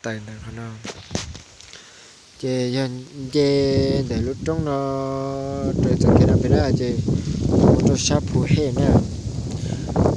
Tawm ntawm qhov no, ces yog nce ntawm lub roob no rau txoj kev no pem na ces mus rau sab Phu Hej na.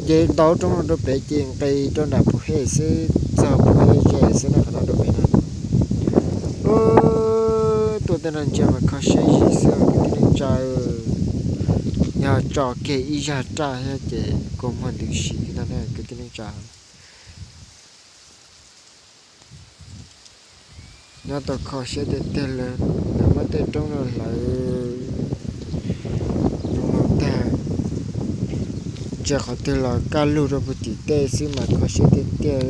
Nce ntau lub roob no rau pem ces nqis rau nram Phu Hej xwb, txog Phu Hej ze xwb na, qhov no rau pem na. Tuaj tej no ntsia mas kho siab zim xwb kwv tij neej tsa. Yog tso kiag ib zaj raj thiab ces kua muag ntws si no na kwv tij neej tsa. Nyob tau kho siab tiag tiag li, lawv muab tej roob no hlawv zoo no tag, ntsia qhov twg los kaj lug rau puag tim tej xwb mas kho siab tiag tiag.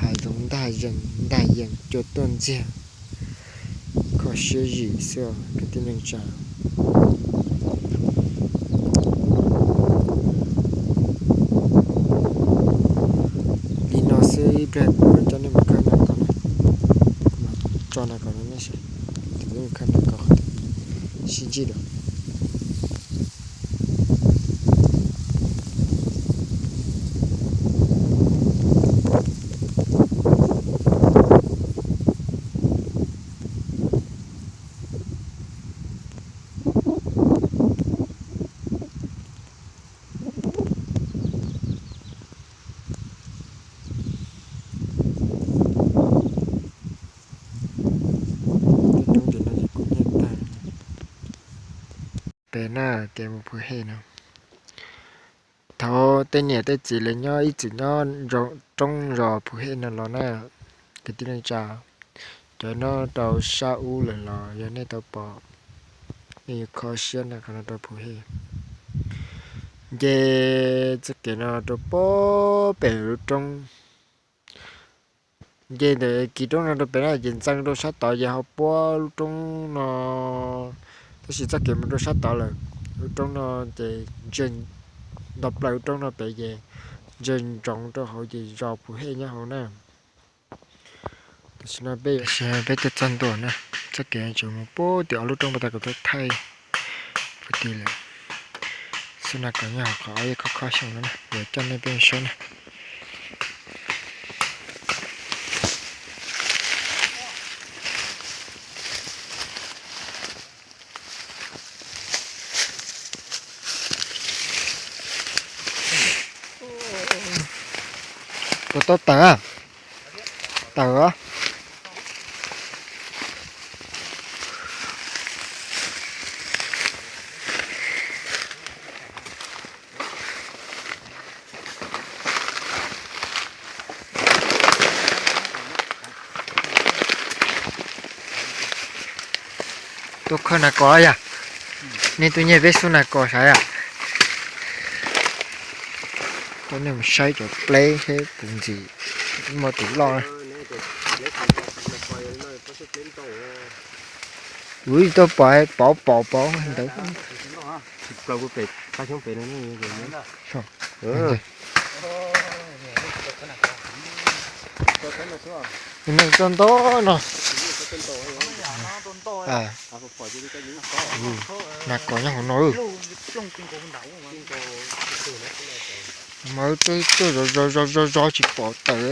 Hav zoov ntag yees ntag yees cua tuaj ntxiag, kho siab zim xwb os kwv tij neej tsa. Li no xwb ib pliag kuv coj nej mus khawb nas kos na, kuv mam tso nas kos rau nej saib, mus khawb nas kos sib ntsib dua. Pem na, ces mus Phu Hej no. Thaum tej niam tej txiv lawv nyob ib txwm nyob roob zos Phu Hej no los na, kwv tij neej tsa, cov nyob rau sab ub lawm los yog nej tau pom, nej yuav kho siab ntag qhov no rau Phu Hej. Nce txoj kev no rau pem lub roob. Nce ntawm kis roob no rau pem na ces ntxeev rau sab tod ces ho puab lub roob no, tab sis txoj kev mus rau sab tod lawm. Lub roob no ces ntsia nto plaws lub roob no pem ces ntsia ntsoov rau hauv ces zos Phu Hej nyob hauv na. Tam sim no peb, tam sim no peb tuaj txog ntua na, txoj kev tseem mus puag tim ob lub roob puag ta kom tuaj thaij puag tim lawm. Xub nas kos nyob hauv qhov ob yog khob khob xyoo no na, yuav coj nej peb saib na. Puas tau tawm? Tawm. Tuaj khawb nas kos yom. Nej tuaj nyiag peb xub nas kos sav yom. Tuaj nej mus saib cov pleb seb puas ntxim muaj tus loj. Kuv tuaj pom pov pom pov ntawd. Neeg tuaj ntau no. Nas kos nyob hauv no. Mas tuaj zov zov zov zov tsis pom tawm.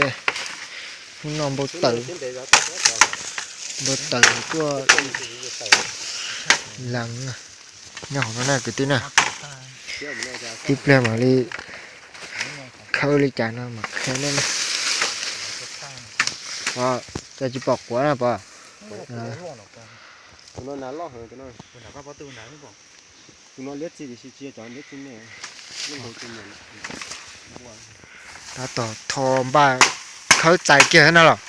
Hnub no npau taws, npau taws tuaj lees nyob hauv no na kwv tij na. Tib pliag mam li khawb li cas no mam qhia nej na. Cas tsis pom quav na pom. Tus no liab txi tiam sis tsis yog cov liab txi me. Tab tom tho npaj khawb txais kiag na los.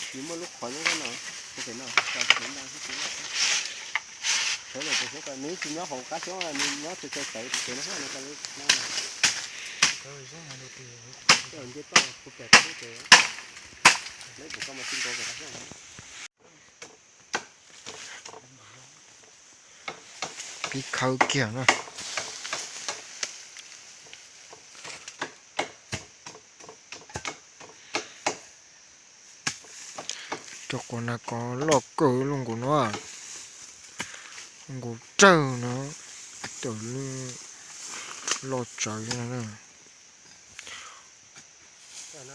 Nws muaj lub qhov nyob no, nws tsis nyob hauv qab xyoob, nws nyob txawv txawv txawv no. Nce toj puag pem qab xyoob ces, neb kuv koj mas txij nkaus pem qab xyoob. Pib khawb kiag na. Cov quav nas kos loj kawg lub nkaus no, nkaus tsawg no, cov loj tsawv no na. Tab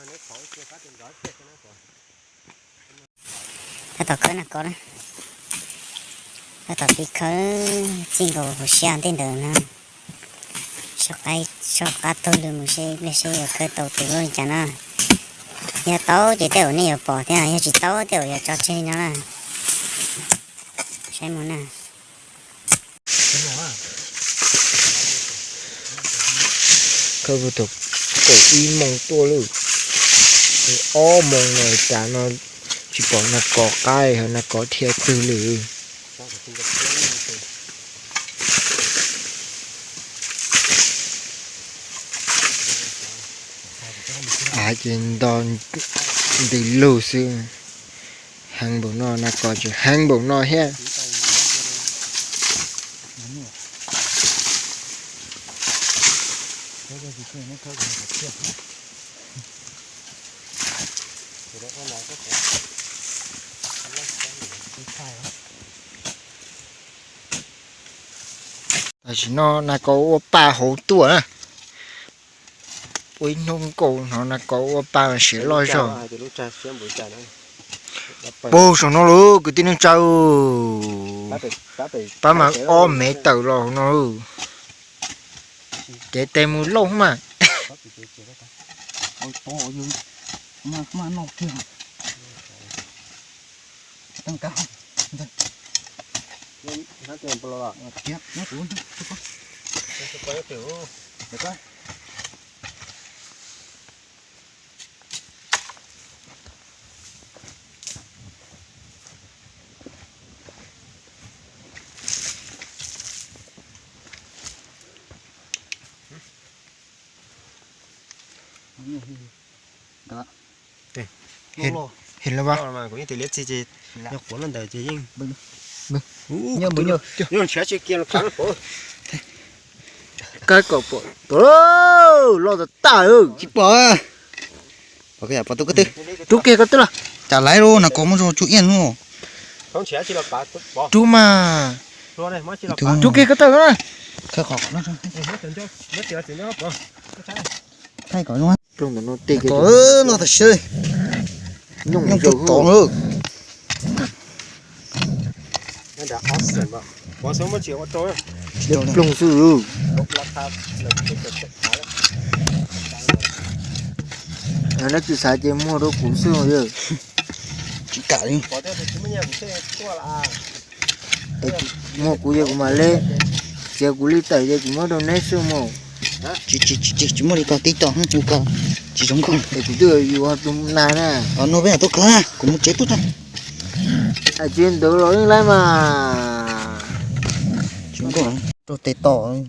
tom khawb nas kos na. Tab tom pib khawb, txij nkaus hauv siab tej ntawd na. Soj qab taug lw mus seb ib pliag seb yuav khawb tau tus loj li cas na. Yog tau ces tej zaum nej yuav pom thiab, yog tsis tau tej zaum yuav tso tseg no na. Saib mus na. Khawb puag thaum kaum ib moos tuaj lawm, ob moos no tas no tsis pom nas kos qaib ho nas kos dhia twg li. Av ces nto nti lug xwb. Heev npaum no nas kos tseem heev npaum no thiab. Tam sim no nas kos ua pa hauv tuaj na. Ua ib hnub nkaus hnov nas kos ua pa siav loj zog. Puag saum no lawm kwv tij neej tsa. Pab mas ob mev tawm los hauv no. Cev tes mus lauj mas. Hel lawm as. Kab kom pom, loj tas tas. Tsis pom. Rub kiag koj twb los. Cas laiv lub nas kos muab zoo tsuj iaj no. Rub mas. Rub kiag koj twb los. Thaij kom zoo. Nas kos loj tas siab. Nyooj tub tom lawm. Ploog xwb. Neb tsis xav ces muag rau kuv xwb. Tsis kam li. Muag kuv ces kuv mam li, txiav kuv li tawm ces kuv muab rau neb xwb mus. Tsis, tsis, tsis, tsis muaj li ko tib co, ua ko tsis zoo nkauj. Es kuv twb yuav tus nag na. Os, no peb tuaj kawg na, kuv mus tsev tuaj tag. Tsis ntawd los yeej laib mas. Tsis zoo nkauj, rau tes tom.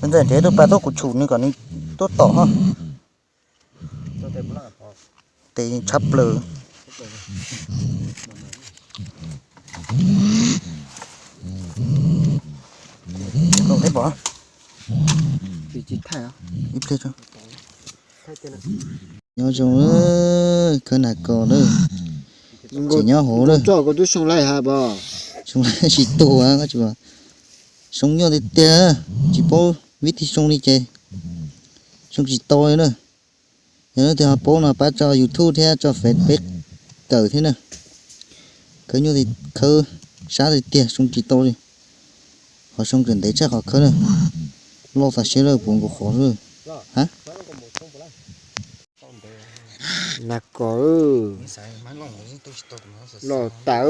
Ntxawm nrhiav tus pas tuaj kuv tshum nws kom nws tuaj tom ho. Tes tshab plaws. Teb pom. Ib pliag tso. Nyob zoo, khawb nas kos lawm. Tseem nyob hauv lawm. Koj twb soo laij has pom. Soo laij tsis tuag, soo nyuaj tiag tiag, tsis paub vib tig soo li ces soo tsis tau li na. Yog leej twg ho paub no pab tso YouTube thiab tso Face peb kawm thiab na. Khawb nyuaj, khawb sab tiag tiag, soo tsis tau li. Qhov soo tseem ntev tshaj qhov khawb na. Loj tas siab lawm, puv nkaus qhov lawm. Nas kos loj tas,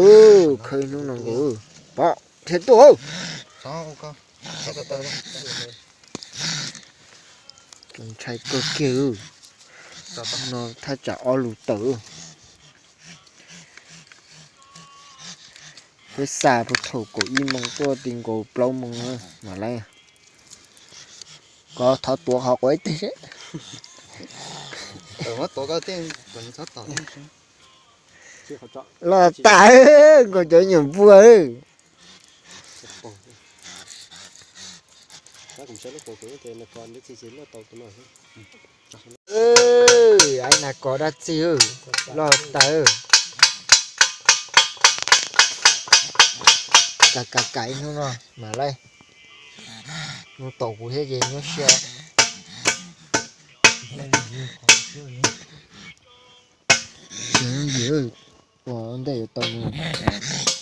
khawb ib hnub no nkaus. Pom dhia tuaj. Ntshai kawg kiag. No thaj tsam ob lus tawm. Peb xa puag thaum kaum ib moos tuaj ti nkaus plaub moos mam laib. Koj thov tuav qhov quav ib teg seb. Loj tas, nkaus cov nyuam npua. Nas kos dab tsi loj tas. Kam kam kam ib hnub no mam laib. Nws tom kuv thiab ces nyuaj siab. Tus ntej yuav tau nws.